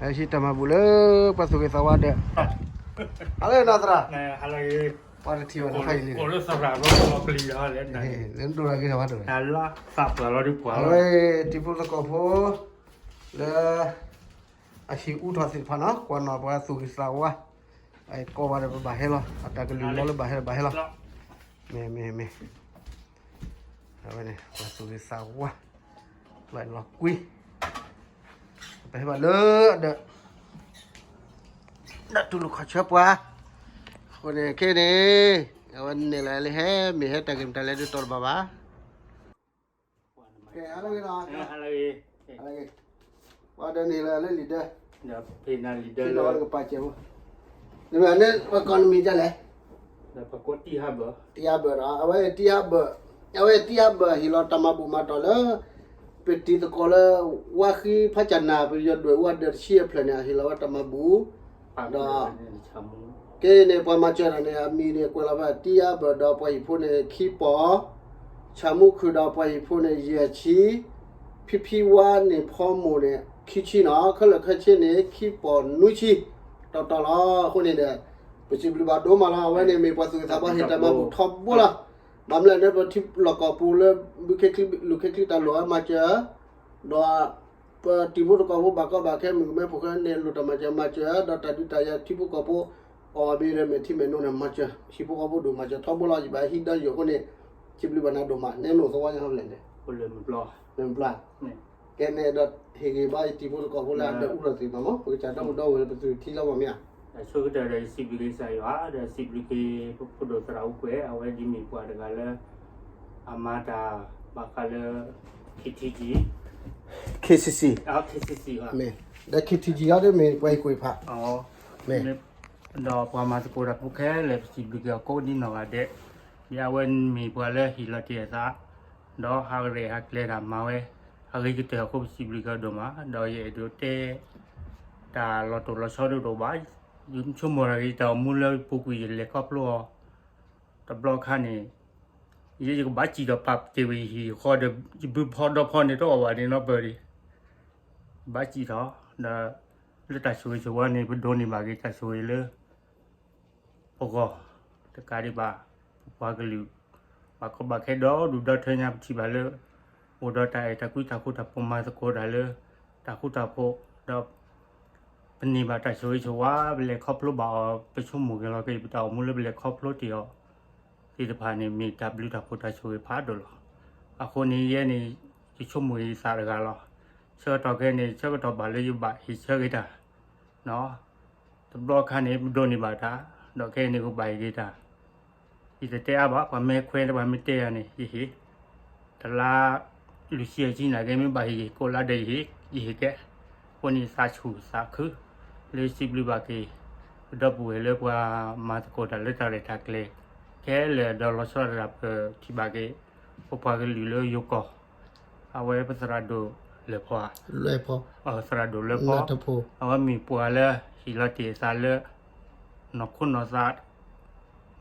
ဟံးတၢ်မၤဘူၣ်လၢပှၤသူၣ်ဂ့ၤသးဝါဒီး, ဟါလၢနီၢ်သရၣ်, ပှၤတထံၣ်ဘၣ်နဖးယံၤလံ, လၢနဒိၣ်ထီၣ်ဂ့ၤထီၣ်ဘၣ်တဝဲ, အဝဲတံၤဖိသကိးဖိ လၢ အဟံၣ်အူထီၣ်သ့ၣ်တဖၣ်နီၤ ကွၢ်နီၣ်ပှၤသူၣ်ဂ့ၤသးဝါ, အကိးဘၣ်ဒီးပဘၣ်ဟဲလီၤ အတၢ်ကလုၢ်လီၤလၢဘၣ်ဟဲလီၤဘၣ်ဟဲလီၤ, မ့ၢ်မ့ၢ်မ့ၢ်, အဝဲန့ၣ် ပှၤသူၣ်ဂ့ၤသးဝါ, ဘၣ်လီၤကွံ, ပဟဲဘၣ်လၢဒီး ဒီးတူၢ်လိာ်ခီၣ်ဆၢပှၤ, အဃိန့ၣ်ခဲန့ၣ်, အဝဲန့ၣ်လၢဟဲ မ့ၢ်ဟဲတၢ်ဂ့ၢ်မတၤလဲၣ်ဒုးတီၢ်တဘၣ်ဘၣ် ကဲ, ဟါလၢဂ့ၤ, ပှၤဒီးန့ၣ်လၢလံာ်ဒၢ, လၢကပာ်စဲးဖိ, နမ့ၢ်န့ၣ် ပကိးနမံၤဒ်လဲၣ်, တံၢ်ဟါဘၢၣ်, အဝဲတံၢ်ဟါဘၢၣ်, အဝဲတံၢ်ဟါဘၢၣ်ဟ့ၣ်လီၤတၢ်မၤဘူၣ်မၤတီၢ်လၢ ပတံၤသကိးလၢ ဝါဃံဖးကၠနၤ ပယီၤဒွဲၣ်အူအဒၢးတဆံအဖျၢၣ်န့ၣ် အဟ့ၣ်လီၤဝဲတၢ်မၤဘူၣ်, ဒီး ကဲန့ၣ် ပှၤမၤစၢၤတၢ်န့ၣ် အမံၤန့ၣ် ကွဲးလီၤဖဲတံၢ်ဟါဘၢၣ်ဒီးပှၤဟံၣ်ဖိန့ၣ် ခံပီၢ်, ဆၣ်မူခုၣ်ဒီးပှၤဟံၣ်ဖိန့ၣ် ယဲၢ်ဆံ, ဖံဖံဝါန့ၣ်ဖီမိၢ်န့ၣ် ခံဆံနီၤ, ခဲလၢာ်ခဲဆ့န့ၣ် ခံပီၢ်နွံဆံ, တီတီလီၤ. အဃိန့ၣ်ဒီး ပစံးဘျုးဘၣ်ဒိၣ်မးလီၤ. အဝဲန့ၣ်မ့ၢ်ပှၤသူၣ်ဂ့ၤသးဝါဟ့ၣ်တၢ်မၤဘူၣ်ထီဘိလီၤ. ဘၣ်မနုၤလဲၣ်န့ၣ် ပထံလီၢ်ကီၢ်ပူၤလၢ ဘုခ့ချံ လူၤခ့ချံတၢ်လိၣ်အါမၤစၢၤ ဒီး ပတံၤဖိသကိးဖိဘၣ်ကီဘၣ်ခဲမုၣ်ကမဲဖိဃဲန့ၣ် လိၣ်တၢ်မၤစၢၤမၤစၢၤ ဒီးတၢ်ဒုးတၢ်ယၤထံဖိကီၢ်ဖိ အီၣ်ဘ့ၣ်ဒီးမဲာ်ထံမဲာ်နိန့ၣ် မၤစၢၤ ဟံၣ်ဖိဃီဖိဒိၣ်မၤစၢၤထီဘိလီၤ. ယဘၣ်ဟံးဒီးယိာ်အဃိန့ၣ် စံးဘျုးဘၣ်နၤဒိၣ်မး နဲနိၣ်သဝီညါဖဲလဲၣ်န့ၣ် လၢမပျီ ကဲန့ၣ်ဒီး ဟ့ၣ်ဂံၢ်ဘါယတံၤဖိသကိးဖိလၢအဒၢးအူထီၣ်သ့ၣ်တဖၣ်မး ပကစၢ်ဒီမုၢ်ဒီဝဲၢ်လၢပသုးထံလီၤမးမ့ၢ်ဧါ. ဆၢကတီၢ်ဒီးယစံးဘျုးက့ၤကစၢ်ယွၤ ဒီးစံးဘျုးက့ၤပဖိဒိၣ်သရၣ်အူကွဲး အဝဲဒ်မ့ၢ်ပှၤတဂၤလၢ အမၤတၢ်ဘၣ်ဃးလၢ KTG, KCC, KCC မ့ၢ် ဒီး KTG အံၤဒ်မ့ၢ်ပှၤဟ့ၣ်ကွံာ်ဖး မ့ၢ် ဒီးပှၤမၤသကိးတၢ်ဖိခဲလၢာ် ပစံးဘျုးက့ၤအီၤကိးဒ်နီၢ်ဂၤဒဲး, ဒ်အဝဲမ့ၢ်ပှၤလၢဟ့ၣ်လီၤတ့ၢ်အသး, ဒီးဟးရဲၣ်ဟးကျဲၤတၢ်မၤဝဲ အဂ့ၤကတၢၢ်အဃိ ပစံးဘျုးက့ၤအီၤဒိၣ်မး, ဒီးယအဲၣ်ဒိးတဲ တၢ်လီၤတိၢ်လီၤဆီဒိၣ်ဒိၣ်ဘၣ်, ယဆိကမိၣ်တၢ်ဂ့ၤ ယတၢ်အိၣ်မူလၢပူၤကွံာ်ယလဲၤခီဖျိအီၤ, တဘျီခါန့ၣ် ယဲယကဘၣ်စံၣ်ထီၣ်ပာ်တ့ၢ်ဝဲယဟံၣ်ဃီဒီး ယဘုဖီဒီဖီန့ၣ်တအီၣ်ဘၣ်န့ၣ်နီတပၢၢ်ဒံး, ဘၣ်စံၣ်ထီၣ်, ဒီး လၢတၢ်ဆိၣ်ဂ့ၤဆိၣ်ဝါန့ၣ် ပဒိးန့ၢ်ဘၣ်က့ၤတၢ်ဆိၣ်ဂ့ၤလၢ ပဂီၢ်, တကးဒံးဘၣ် ပပှၤကလုာ်, ဘၣ်ကီဘၣ်ခဲဒီဒူၣ်ဒီထၢညါ ပထံၣ်ဘၣ်လၢ အိၣ်ဒီးတၢ်အဲၣ်တၢ်ကွံတၢ်ဃူတၢ်ဖိး မၤသကိးတၢ်လၢ တၢ်ဃူတၢ်ဖိး, ဒီး ပန့ၢ်ဘၣ်တၢ်ဆိၣ်ဂ့ၤဆိၣ်ဝါ ပလဲၤခီဖျိဘၣ်အီၤ ပဆိကမိၣ်က့ၤလီၤက့ၤ ပတၢ်အိၣ်မူလၢပလဲၤခီဖျိတ့ၢ်အီၤ သ့ၣ်တဖၣ်န့ၣ် မ့ၢ်တၢ်ဘျုးတၢ်ဖှိၣ်တၢ်ဆိၣ်ဂ့ၤဖးဒိၣ်လီၤ. အဃိန့ၣ် ယဲန့ၣ် ယဆိကမိၣ်ဂ့ၤယသးတဂၤလီၤ. ဆၢကတီၢ်ခဲအံၤန့ၣ် ဆၢကတီၢ်ဘၣ်လၢယဘၣ်ဟ့ၣ်ဆၢက့ၤတၢ်, တဘျီခါန့ၣ် ပဒိးန့ၢ်ဘၣ်တၢ်, ဒီးခဲအံၤန့ၣ် ကဘၣ်ဟ့ၣ်က့ၤတၢ်, ယတတဲအါဘၣ် ပှၤမ့ၢ်ခွဲး ပှၤမ့ၢ်တဲယၤန့ၣ် ယဟ့ၣ်, တလါ လွံၢ်ဆံအဆံန့ၣ်က့ မ့ၢ်ဘၣ်ဟ့ၣ်ယဟ့ၣ် ကိးလါဒီးယဟ့ၣ်, ယဟ့ၣ်ကဲ, အဃိန့ၣ်သးဆူၣ်သးခု, လၢစံးဘျုးဘၣ်က့ၤ ပဒီပုၢ်ဝဲၢ်လၢပှၤမၤသကိးတၢ်လၢတၢ်ရဲၣ်တၢ်ကျဲၤ ခဲလၢာ်ဒီးလီၤဆီဒၣ်တၢ် ပထံၣ်ဘၣ်က့ၤ ပပှၤကလုာ်လၢယိၤကီၢ်, အဝဲပသရၣ်ဒိၣ်လၢၢ်ဖီ, သရၣ်ဒိၣ်လၢၢ်ဖီ, အဝဲမ့ၢ်ပှၤလၢဟ့ၣ်လီၤတ့ၢ်အသးလၢ နီၢ်ခိနီၢ်သး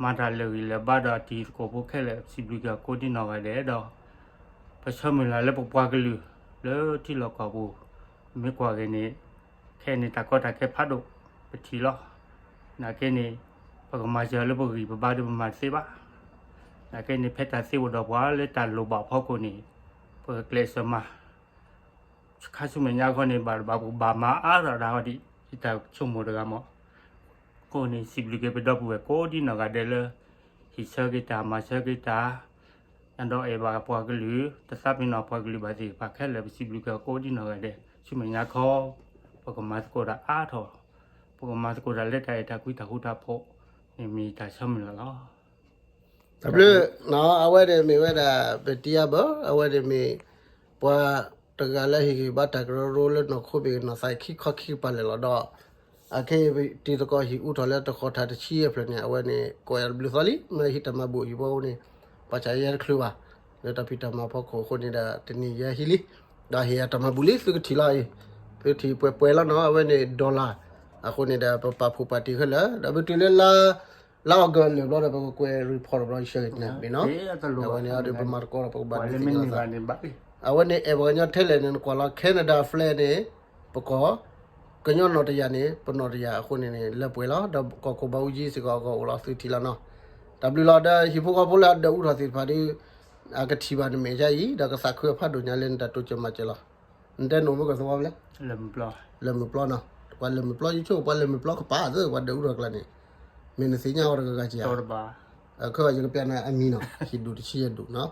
မၤတၢ်လၢာ်ဂံၢ်လၢာ်ဘါဒီးတံၤသကိးဖိခဲလၢာ် စံးဘျုးက့ၤအီၤကိးဒ်နီၢ်ဂၤဒဲးဒီး ပဆၢမုၢ်လၢ်လၢပပှၤကလုာ် လၢထံလီၢ်ကီၢ်ပူၤ မ့ၢ်ကွၢ်က့ၤန့ၣ် ခဲအံၤန့ၣ် တၢ်ကီတၢ်ခဲဖးဒိၣ် ပထံၣ်လီၤ. နာ်က့န့ၣ် ပကမၤစၢၤလၢပဂံၢ်ပဘါဒီးပမၤတသ့ဘၣ်. နာ်က့န့ၣ် ဖဲတၢ်သ့အိၣ်ဒီးပှၤလၢတၢ်လိၣ်ဘၣ်ဖီခိၣ်န့ၣ် ပကကျဲးစၢးမၤ ခါဆူမဲာ်ညါခီန့ၣ် ဘၣ်တဘၣ် ပကဘၣ်မၤအါထီၣ်ဒၣ်ဟီဒံး ယတၢ်ဆိကမိၣ်တဂၤမး. အဃိန့ၣ် စံးဘျုးက့ၤပဒီပုၢ်ဝဲၢ်ကိးဒ်နီၢ်ဂၤဒဲးလၢ ဟ့ၣ်ဆၢက့ၤတၢ် မၤဆၢက့ၤတၢ်, ဒီးအဲၣ်ဘၣ်ပှၤကလုာ် တသးပ့ၤနီၣ်ပှၤကလုာ်ဘၣ်သ့ၣ်တဖၣ်ခဲလၢာ် ပစံးဘျုးက့ၤအီၤကိးဒ်နီၢ်ဂၤဒဲး ဆူမဲာ်ညါခီ ပကမၤသကိးတၢ်အါထီၣ်, ပကမၤသကိးတၢ်လၢတၢ်အဲၣ်တၢ်ကွံတၢ်ဃူတၢ်ဖိးန့ၣ် မ့ၢ်တၢ်ဆၢမုၢ်လၢ်လီၤ. တၢ်ဘျုး, အဝဲန့ၣ်မ့ၢ်ဝဲဒၣ် ပတံၢ်အါဘၢၣ် အဝဲန့ၣ်မ့ၢ် ပှၤတဂၤလၢဟ့ၣ်ဂံၢ်ဘါတၢ်ကရၢကရိလၢနီၢ်ခိဘ့ၣ်ကနီၤသး ခံခီခံကပၤလဲာ်လီၤဒီး အခဲအံၤ တံၤသကိးဟံၣ်အူထီၣ်လၢတဃီၤထၢၣ်တဆံအဖျၢၣ်န့ၣ် အဝဲန့ၣ် ကိးယၤတဘျုးသီလံ မ့ၢ်ဟံးတၢ်မၤဘူၣ်ဟံၣ်ဖိအဃိန့ၣ် ပှၤစးယဲတချုးဘၣ် လၢတၢ်ဖံးတၢ်မၤဖီခိၣ်အဃိန့ၣ်ဒီး တနံၤယဲဟံးလံ ဒီးဟ့ၣ်ယၤတၢ်မၤဘူၣ်လံ သုကထံၣ်လီၤအံၤ သုကထံၣ်ပှဲၤပှဲၤလီၤနီၤ အဝဲန့ၣ် dollar အဃိန့ၣ်ဒီး ပပာ်ဖှိၣ်ပာ်တံၢ်ခဲလၢာ် ဒီးပတုၤလၢလါ လါအီကူးလၢာ်ဘျီဒီး ပကကွဲး report တဘျီ ယဆၢဂ့ၤတနၢ်ဘ့ၣ်နီၤ အဝဲန့ၣ်အဒုးပမၤသကိးဒီး ပကဘၣ်ဒုးသ့ၣ်ညါသး အဝဲန့ၣ် အဲၣ်ပှၤကညီထဲလဲၣ်န့ၣ် နကွၢ်လီၤ Canada flag န့ၣ် ပကိး ကညီနီၣ်တယၢ်န့ၣ် ပနီၣ်တယၢ်အဃိန့ၣ်န့ၣ် လၢပှဲၤလီၤ. ဒီးကီၢ်ခိၣ်ဘၣ်အူကၠံစ့ၢ်ကီး အဂီၢ်အိၣ်လီၤသုထံၣ်လီၤနီၤ. တၢ်ဘျုးလီၤ. ဒီးဟံၣ်ဖိဃီဖိလၢအဒၢးအူထီၣ်သ့ၣ်တဖၣ်ဒီး အကထံၣ်ဘၣ်နမဲာ်ညါအံၤ ဒီးကသးခုအဖးဒိၣ်ညါလၢနတၢ်တိစၢၤမၤစၢၤလီၤ. နတဲနအိၣ်မ့ၢ်ကသဝီဖဲလဲၣ်. လၢၢ်မုၢ်ပျီနီၤ. ပှၤလၢၢ်မုၢ်ပျီ ယဆိကမိၣ် ပှၤလၢၢ်မုၢ်ပျီကပၤသ့ ပှၤဒၢးအူထီၣ်ကျါန့ၣ် မ့ၢ်နသ့ၣ်ညါအီၤတဂၤဂၤက့ၤဧါ. ခဲအံၤယကပျးနၤအမံၤနီၤ, ဟံၣ်ဒူၣ်တဆံယဲၢ်ဒူၣ်နီၤ.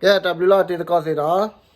ကဲ တၢ်ဘျုးလီၤ တံၤသကိးသ့ၣ်နီၤ.